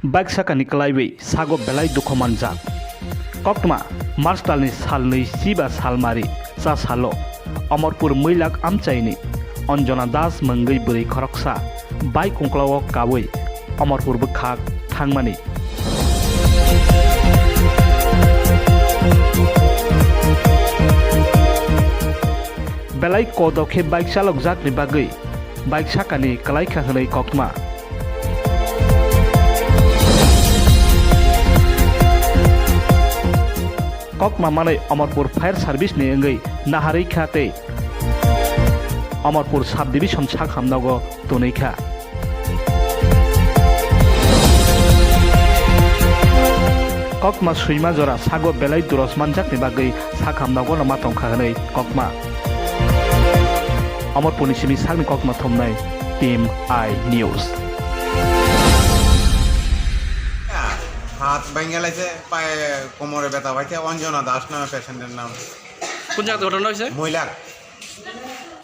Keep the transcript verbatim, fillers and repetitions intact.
Bike sakani kwlaiwi sago belai dukhu manjak. Koktwma March talni salnwi chiba salmari cha salo Omorpur Mwilak amchaini Anjana Das mwngwi bwrwi khoroksa bike ungkla-o kaui Omorpur bwkhak thangmani. Belai kodo khe bike chalokjakni bagwi bike sakani kwlaikha hwnwi koktwma. Koktwma manwi Omorpur Fire Service ni wngwi naharwi kha tei Omorpur Sub Division sakhamnogo tonwi kha. Koktwma swima jora sago belai duros manjakni bagwi sakhamnogo no ma tongkha hwnwi koktwma. Omorpurni simi sakni koktwma thumnai Team I News. Hat bengelaise pai komore beta bai khe Anjana Das name patient er nam. কোন জায়গাতে ঘটনা হয়েছে? Mwilak.